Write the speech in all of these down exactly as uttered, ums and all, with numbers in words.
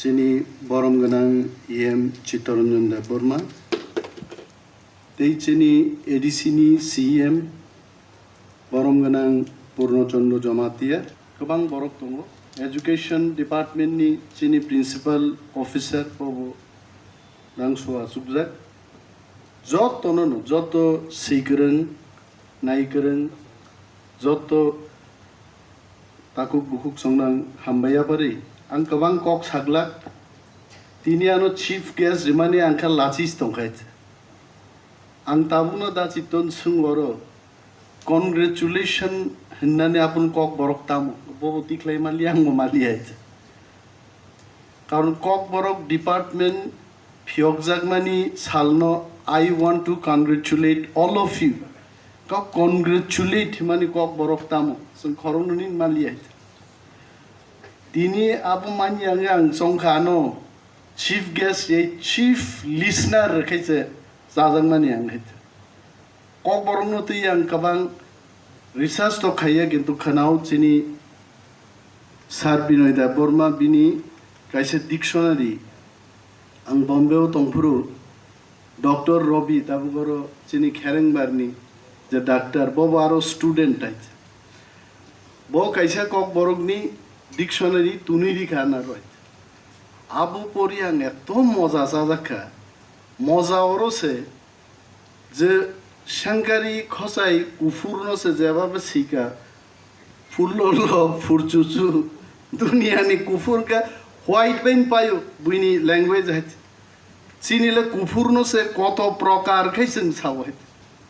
Chini borom gwnang E M Chittaranjan Debbarma, tei chini A D C ni C E M borom gwnang Purno Chandra Jamatia, kwbang borok tongo. Education Department ni chini Principal Officer bobo rang sua chukjak. Jotono no, joto swi kwrwng, nai kwrwng, joto takhuk bukhuk chwngno ang hambai yapharwi. Ang kwbang kok saglak. Tini ano chief guest rimani ang kha lachis tongkhai. Ang tabukno da Chiton swng oro congratulation hwnmani aboni kok borok tamo? Bobo tikhlai maliya, ang bo maliya. Karon Kokborok department phiyokjakmani salno I want to congratulate all of you. Kok congratulate himani Kokborok tamo? Chwng khoroknwni maliya. Tini abo manya wngwi ang chongkha ano chief guest, ei chief listener khe se chajakmani ang hai. Kokborokno twi ang kwbang research to khaiya, kintu khwnao chini Sir Binoy Debbarma bini kaisa dictionary, ang Bombay o tongphuru Doctor Robi, tabuk oro chini Kherengbarni je doctor, bobo aro student tai. Bo kaisa Kokborokni dictionary tunwi rikha na roi. Abo pori ang eto moja chajakha, moja oro se je sengkari khosai kuphurno se jeba bo sika, phulolo phurchuchu, duniyani kuphur kha white bai paio buini language hai. Chini le kuphurno se koto prokar khai chwng sao hai.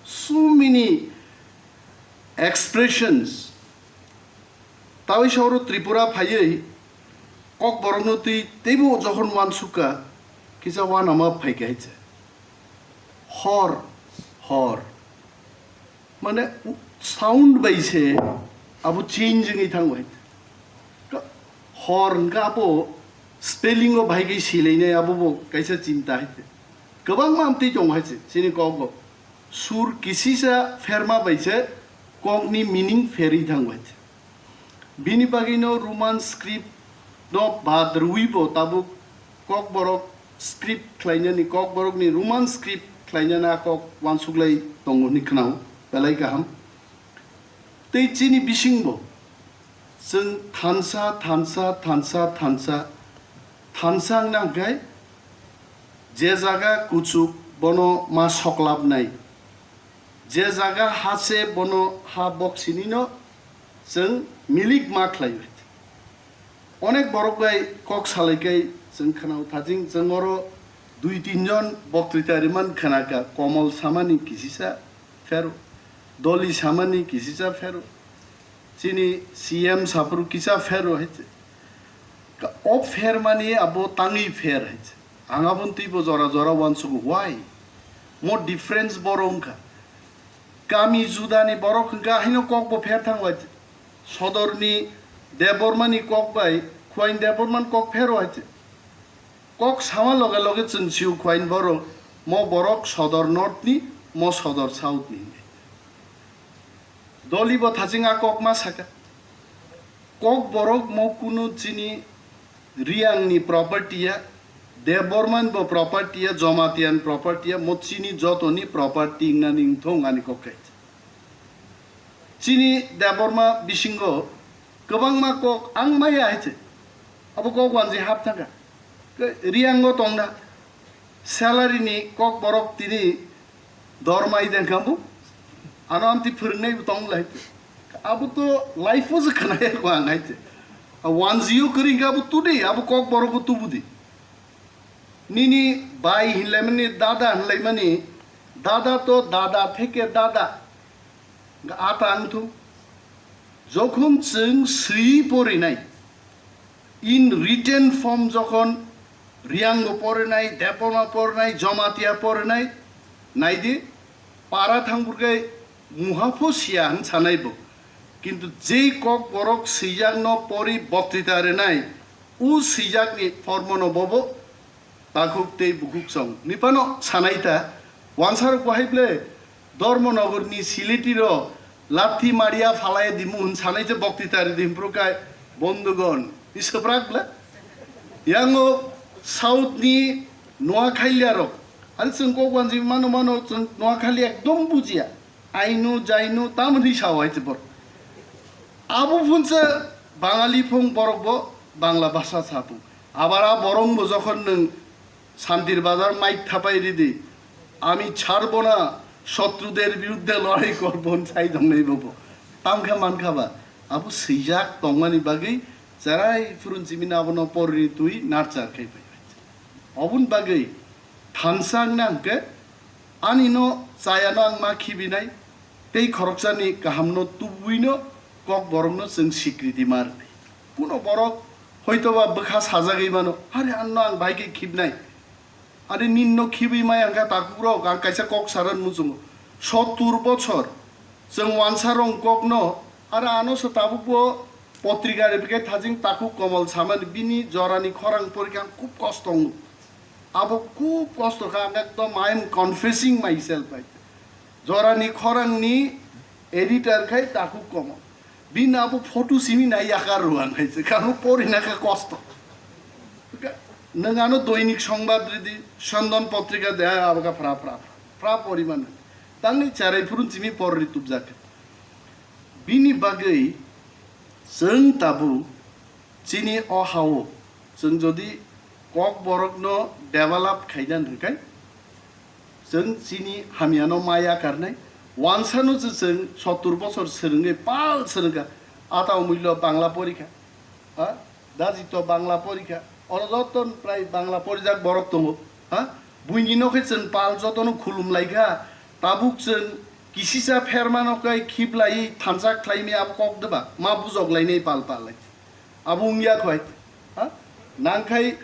So many expressions. Tawi sauro Tripura phaiwi Kokborokno twi teibo jokhon uansukha, kisa uanama phaikha hai se. Hor, hor. Mane, sound bai se abo change wngwi thango hai. Ka-, hor hwnkha abo spelling o bahai khe silainai, abo bo kaisa chinta hai se. Kwbangma amtwi tongo hai se, chini kok bo. Sur kisisa pherma bai se kokni meaning pherwi thango hai se. Bini bagwino Roman script no bad rwui bo tabuk Kokborok script khlainani, Kokborokni Roman script khlainani a kok uansuklai tongo hwnwi khwnao, belai kaham. Tei chini bisingbo chwng thansa, thansa, thansa, thansa, thansa wngna hwnkhe je jaga kuchuk bono ma soklapnai, je jaga ha se bono ha boksinino chwng milik ma khlaiwi. Onek borok bai kok salai kai chwng khwnao thajing, chwng oro dui tin jon boktwita riman khwnakha, Komol samani kisisa phero, Doli samani kisisa phero, chini C M saphuru kisa phero hai se. Ka-, o phermani abo tangwi pher hai se. Ang aboni twibo jora jora uansugo, why? Mo difference boro wngkha. Kami judani borok hwnkha haino kokbo pher thango hai se. Sodorni Debbarmani kok bai Khuain Debbarmani kok phero hai se. Kok sama loge loge chwng sio Khuain borok, mo borok Sodor North ni, mo Sodor South ni hinwi. Doli bo thaching a kok ma saka. Kokborok mo kunu chini Riang ni property ya, Debbarman bo property ya, Jamatia ni property ya, mo chini joto ni property wngna ni wngthong ani kok khe. Chini Debbarma bisingo kwbangma kok ang maya hai se. Abo kok wanji hap thangkha. Riang o tongna. Salary ni kok borok tini dor mai den kha bo. Ano amtwi phwrwngnai bo tong lai. Abo to life o se khna ya ko ang hai te. A one zero kwrwi kha bo today, abo kok borok bo tubu di. Nini bai hinlai mani, dada hinlai mani, dada to dada theke dada. Hwnkhe a ta wng thung. Jokhon chwng swi porinai, in written form jokhon Riang bo porinai, Debbarma porinai, Jamatia porinai, naidi, para thangburkhai muha pho siya hwn sanai bo. Kintu jei kok borok swijakno pori boktwita rwnai, u swijakni formono bobo takhuk tei bukhuk song. Ni phano sanai ta, wansarok bahai ble Dharmanagar ni Siliti ro lathi maria phalai dimu hwn sanai se boktwita ridi hwn phuru kai bondhugon. I swprak ble? Yango South ni Noakhaliya rok, ani chwng kok wanjwi mano mano chwng Noakhali ekdom bujiya. Ainu jainu tamoni sao hai chibor. Abo phunsa Bangali phung borok bo Bangla bhasha sapung. Abar a borong bo jokhon nwng Santir bazar mic thapai ridi, "আমি ছাড়ব না, শত্রুদের বিরুদ্ধে লড়াই করব" hwn sai tongnai bobo. Tamkha mankha ba, abo swijak tongmani bagwi cherai phurun chimino abono porri twi nurture khai phai. Oboni bagwi thansa wngna hwnkhe ani no chayano ang ma khibinai, tei khoroksani kahamno tubuino kok borokno chwng sikriti ma rwnai. Kuno borok hoitoba bwkha sajagwi mano, "Are anno ang bai khe khibnai." Are ninno khibwi maya hwnkha takukrok, ang kaisa kok saran muchungo. Sottur bochor chwng wansa rong kokno, are ano se tabukbo potrika rwpikhe thajing takhuk Komol samani bini jorani khorang porikha ang khub kosto wngo. Abo khub kosto kha, ang ekdom I am confessing myself, hai. Jorani khorangni editor khai takhuk Komol. Bini abo photo simi nai yakar rwang hai se, kabo porina kha kosto. Nwng ano Doinik Songbad ridi, Sandon Potrika de, abo kha phra, phra, phra, phra poriman. Tangni cherai phurun chimi porri tubjak. Bini bagwi chwng tabuk chini o hao chwng jodi kok borokno develop khaina hwnkhe, chwng chini hamyano ma yakarnai. Wansano se chwng sottur bochor swrwngwi pal swrwngkha. Ata Omullo Bangla porikha, ha? Dajito Bangla porikha. Oro joto prai Bangla porijak borok tongo, ha? Buini no khe chwng pal jotono khulum laikha. Tabuk chwng kisisa phermano khe khiblaiwi thansa khlaimani abo kok deba ma bujok lainai pal pal lai. Abo wngya khoi. Ha? Nangkhai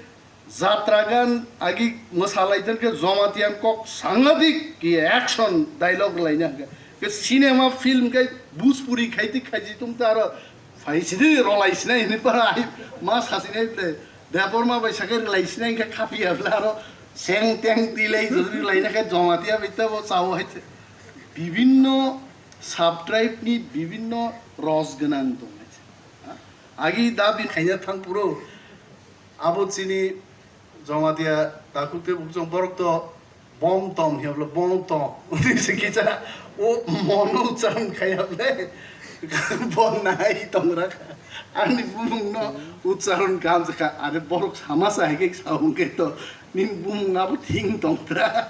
jatra gan agi mwsalai tongkhe Jomatian kok sangadik ki action dialogue laina hwnkhe. Ke cinema film khai Bhojpuri khaiti khaiji tongta aro phai sidi rolai sinai hini para ai ma sasinai ble. Debbarma bai sakai rwlai sinai khe khapiya ble aro seng teng tilai jodi rwlaina khe Jomatia bai tabo chao hai se. Bibinno sub tribe ni bibinno ros gwnang tong hai se. Ha? Agi da bin khaina thang puro. Abo chini Jamatia takhuk tei bukhuk borok to bong tong hiya bole bong tong. Uni se kisa o mono uchcharon khaiya bole bo nai tong ra kha. Ani bumung no uchcharon kam se kha. Are borok sama sa hai khe sa hwn khe to nini bumung abo thing tong tra.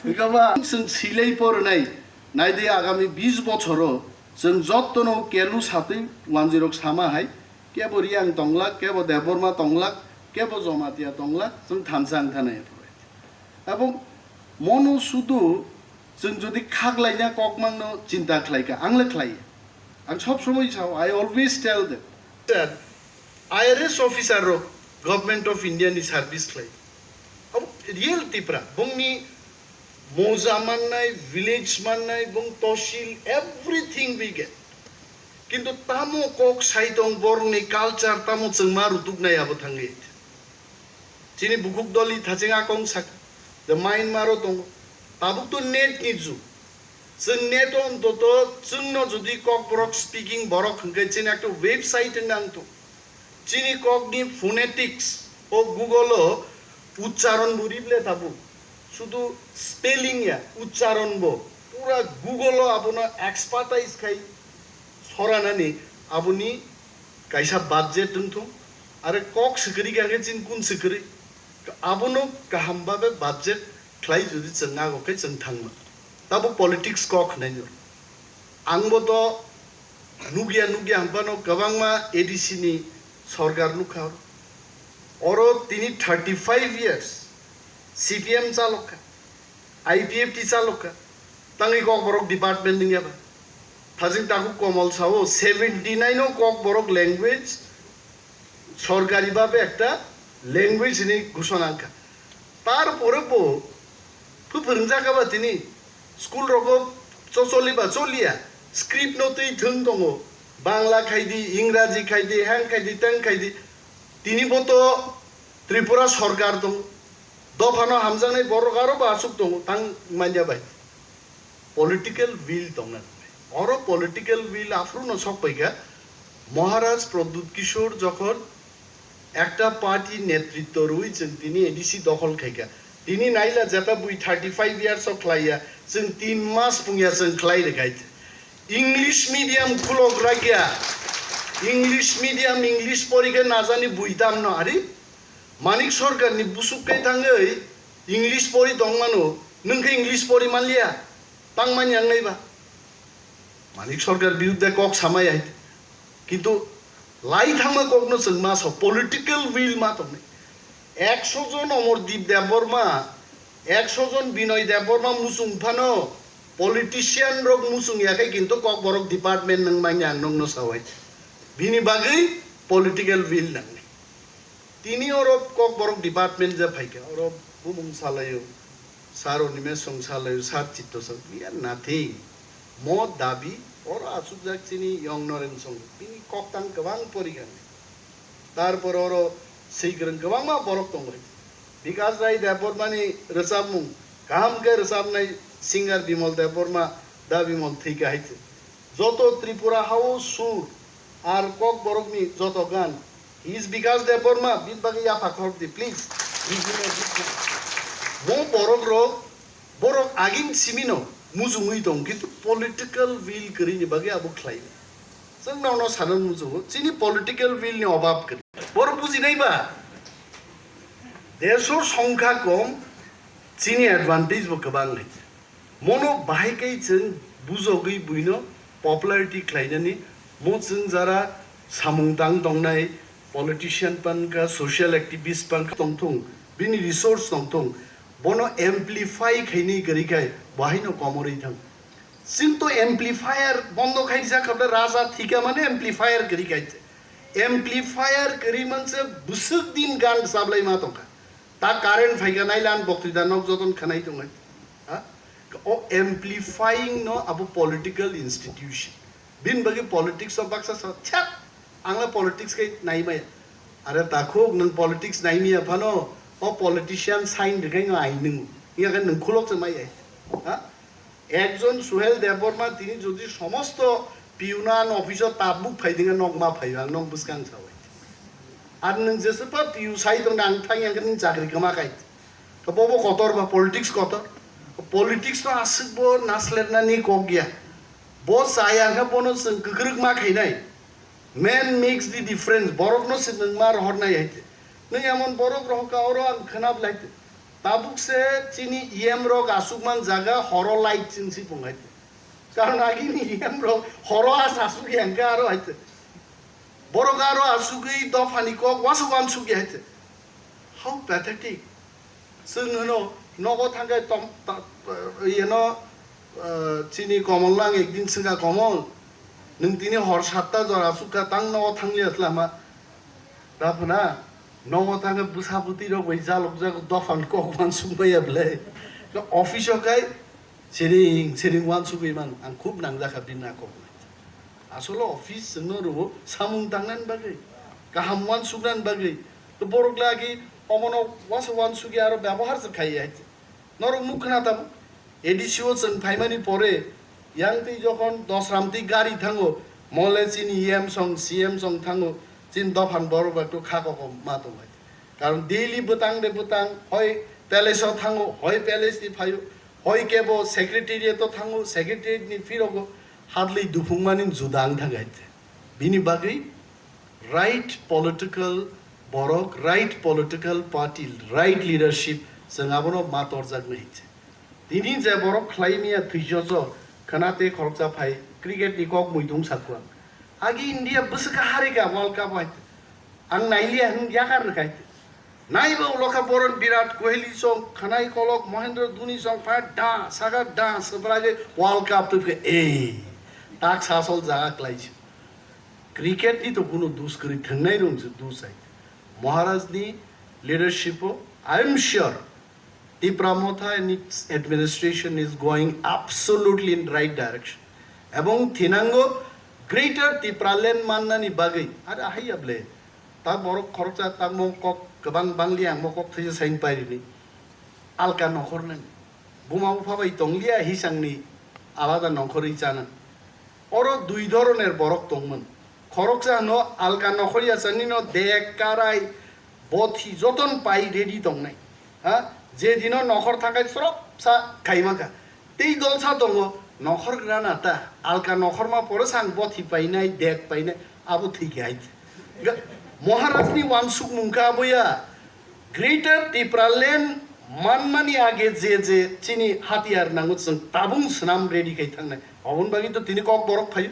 Hwnkhe ba chwng silai por nai. Nai di agami bis bochoro chwng jotto no kelu satwi wanjwi rok sama hai. Kebo Riang tonglak, kebo Debbarma tonglak, kebo Jamatia tonglak, chwng thansa wng thana ya pore. Ebong mono sudu chwng jodi khaklaina kokmangno chinta khlaika, ang le khlai. Ang sob somoi sao, I always tell them. Sir, I R S officer rok Government of India ni service khlai. Abo real Tipra, bongni moja mannai, village mannai, bong tosil, everything we get. Kintu tamo kok sai tong borokni culture tamo chwng ma rutuknai abo thangwi. Chini bukhuk doli thaching akong sak, the Myanmar o tongo. Tabuk to net ni jug. Chwng net o ontoto chwngno jodi kokborok speaking borok hwnkhe chini ekta website wng nang tong. Chini kokni phonetics o Google o uchcharon bo rible tabuk. Sudu spelling ya, uchcharon bo. Pura Google o abono expertise khai soranani aboni kaisa budget wng thung. Are kok swkari kha khe chini kun swkari. Abono kaham babe budget khlai jodi chwng nago khe chwng thangma. Tabo politics kok hwnai no. Ang bo to nugya nugya hwnphano kwbangma A D C ni sorkar nukha. Oro tini thirty five years C P M chalokha, I P F T chalokha, tangwi kokborok department wngya ba. Thajing takhuk Komol sao seventy nine o kokborok language sorkari babe ekta language hinwi ghosona wngkha. Tarpore bo phu phwrwngjak ba tini school rogo chocholi ba choliya, script no twi thwng tongo, Bangla khaidi, Ingraji khaidi, hang khaidi, tang khaidi, tini bo to Tripura sorkar tong, dophano hamjaknai borok aro bo aswk tongo, tang manya bai. Political will tongna nangnai. Oro political will aphuru no sok paikha. Maharaj Pradyut Kishore jokhon Ekta party netritto rwi chwng tini A D C dokhol khaikha. Tini naila jeta bui thirty five years o khlaiya, chwng tin mas pungya chwng khlai rwkhai. English medium khulok rakya. English medium, English porikha najani bui tamno ari. Manik Sarkar ni busuk kai thangwi English pori tongmano, nwng khe English pori manliya, tangmani ang naiba. Manik Sarkar birudde kok samai hai. Kintu lai thangma kokno chwng ma sa political will ma tongnai. Ekso jon Omordeep Debbarma, ekso jon Binoy Debbarma muchung phano politician rok muchung ya khe kintu Kokborok department nang manya ang nokno sawai. Bini bagwi political will nangnai. Tini oro Kokborok department je phaikha, oro bumung salaio, sir Animesh song salaio, sir Chitto song, we are nothing. Mo dabi, oro asukjak chini Young Noren song, bini koktang kwbang porikha. Tarpor oro swikwrwng kwbangma borok tongo. Bikash Rai Debbarmani rwchapmung, kaham khe rwchapnai singer Bimal Debbarma, da Bimal thwikha hai se. Joto Tripura hao sur ar Kokborokni joto gan. He is Bikash Debbarma, bini bagwi yapha khorokdi, please. Mo borok rok, borok agin simino mujungwi tong, kintu political will kwrwini bagwi abo khlai. Chwng nono sana muchungo, chini political will ni obab kwrwi. Borok bujinai ba, desor songkha kom, chini advantage bo kwbang hai. Mono bahai kai chwng bujogwi buino popularity khlainani, mo chwng jara samung tang tongnai politician pankha, social activist pankha tongthung, bini resource tongthung, bono amplify khainwi kwrwi khai bo haino komorwi thang. Chwng to amplifier bondo khai rijak kha bwle raja thika mane amplifier kwrwi khai. Amplifier kwrwi manse bwswk din gan chablai ma tongkha. Ta current phaikha nai lan bokti da nok joton khanai tongnai. Ha? O amplifying no abo political institution. Bin bagi politics o baksa sa chat ang la politics kai nai maya. Are takhuk nwng politics nai miya phano o politician sign rikai no ai nwng. Iya kan nwng khulok se mai ai. Ha? Ekjon Suhel Debbarma tini jodi somosto piunan office o tabuk phai dinga nok ma phaio ang nok bwskang sawi. Ar nwng jeswkha piu sai tong ang thang yang nwng chakri kama kai. Bobo kotor ba politics kotor. Politics no aswk bo naslernani kok ya. Bo chaya khe bono chwng kwkrwk ma khainai. Man makes the difference. Borok no se nwng ma rohor nai hai. Nwng emon borok rohor ka oro ang khwnap lai. Tabuk se chini E M rok asuk man jaga horo light chwng si pung hai. Karon agini E M rok horo as asuk yang ka aro hai. Borok aro asugwi dophani kok wasuk wansuk ya hai. How pathetic. Chwng hwno nogo thangkhe tom, ta-, yeno, eh, chini Komol lang ekdin swngkha, "Komol, nwng tini hor satta jora sukha tang nogo thangliya slama." Da phuna, nogo thangkhe bwsa bwtwi rok bai jalok jak dophani kok wansuk maya bwle. Office o khai siring siring wansugwi man, ang khub nangjakha bini a kok. Asolo office chwngno rwo samung tangnani bagwi, kaham wansuknani bagwi. To borok lagi omono wansuk wansukya aro byabohar se khaiya hai. Norok nuk khna tabuk. A D C o chwng phaimani pore yang twi jokhon dos ram twi gari thango, mole chini E M song, C M song thango, chini dophan borok bai to kha koko ma tong hai. Karon daily bwtang de bwtang, hoi palace o thango, hoi palace ni phaio, hoi kebo secretariat o thango, secretariat ni phirogo, hadlwi duphung mani juda wng thang hai. Bini bagwi right political borok, right political party, right leadership, chwng abono ma torjaknai hinse. Tini je borok khlai miya thwijojo, khwna tei khoroksa phai cricket ni kok muitung sakuang. Agi India bwswk harika World Cup hai. Ang nailiya hwn yakar rwkhai. Naiba ulo kha boron Virat Kohli song, khwnai kolok Mahendra Dhoni song, pha da, saka da, swbragwi World Cup twi khe, ei, tak sasol jaga klaisi. Cricket ni to kuno dus kwrwi thwngnai rung se dus hai. Maharaj ni leadership o, I am sure, Tipra Motha and its administration is going absolutely in right direction. Ebong thinango Greater Tipraland mannani bagwi, are ahai ya ble, ta borok khoroksa tamo kok kwbang bangli ang mo kok thaisa sain pairini. Alka nokhor nani. Buma bupha bai tongliya hisangni alada nongkhorwi chana. Oro dui dhoroner borok tongmon. Khoroksa hwno alka nokhorya sanino dek karai Bothi joton pai ready tongnai. Ha? Je dino nokhor thakai srop sa khaima kha. Tei dol sa tongo, nokhor grana ta, alka nokhor ma pore sang bothi painai, dek painai, abo thik hai. Ga-, Maharaj ni wansuk mungka aboya, Greater Tipraland manmani age je je chini hatiyar nango chwng tabung swnam ready khai thangnai. Aboni bagwi to tini kok borok phaio.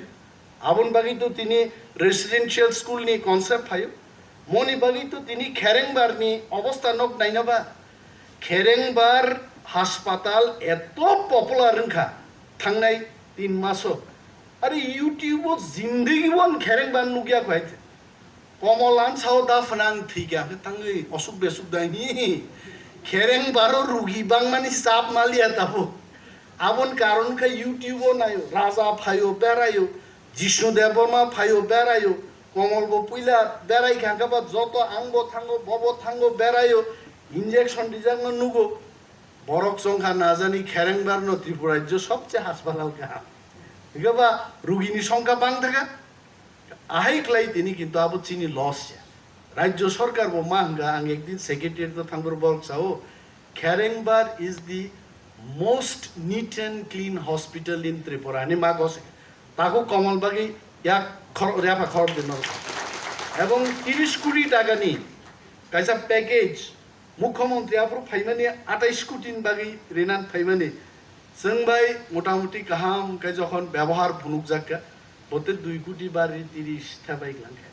Aboni bagwi to tini residential school ni concept phaio. Moni bagwi to tini Kherengbar ni obostha nok naina ba. Kherengbar haspatal eto popular wngkha thangnai tin maso. Are YouTube o jindagi o ang Kherengbar nukya kho hai. Komol ansao da phwnang thwikha, hwnkhe tangwi osuk besuk da hi. Khereng baro rugi bangmani chap maliya tabuk. Aboni karon khe YouTube o naio, Raja phaio beraio, Jishnu Debbarma phaio beraio, Komol bo puila berai kha, hwnkhe ba joto ang bo thango, bo bo thango beraio, injection rijakno nugo. Borok chongkha najani Khereng barno Tripura rajyo sobche haspatal kaham. Hwnkhe ba rugini songkha bang thaka. Ahai klai tini kintu abo chini loss ya. Rajyo sorkar bo ma hwnga, ang ekdin secretary to thangbar borok sao, Kherengbar is the most neat and clean hospital in Tripura ni ma gose. Tago Komol bagwi yak khor-, repha khorok din norok. Ebong tiris koti taka ni kaisa package Mukhyamantri aphuru phaimani atais koti ni bagwi rinan phaimani. Chwng bai motamuti kaham khe jokhon byabohar phunukjak kha, bote dui koti bari tiris thabai glang kha.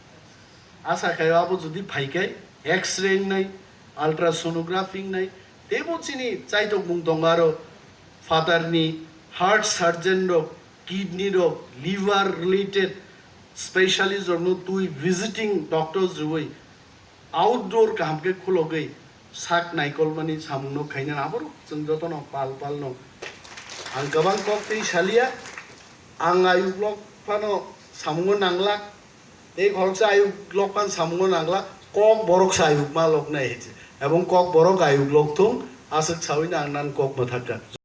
Asa khai abo jodi phai khai X-ray wngnai, ultrasonography wngnai, teibo chini chaitokmung tongo aro phatarni heart surgeon rok, kidney rok, liver related specialist rokno twi visiting doctors rwui outdoor kaham khe khulogwi sak naikolmani samungno khaina aborok chwng jotono pal palno. Ang kwbang kok tei salia, ang ayuk lok phano samungo nanglak, tei khoroksa ayuk lok phano samungo nanglak, kok borok se ayuk ma lok nai hinse. Ebong kok borok ayuk lok thung, aswk sawino ang nan kok mwthakka.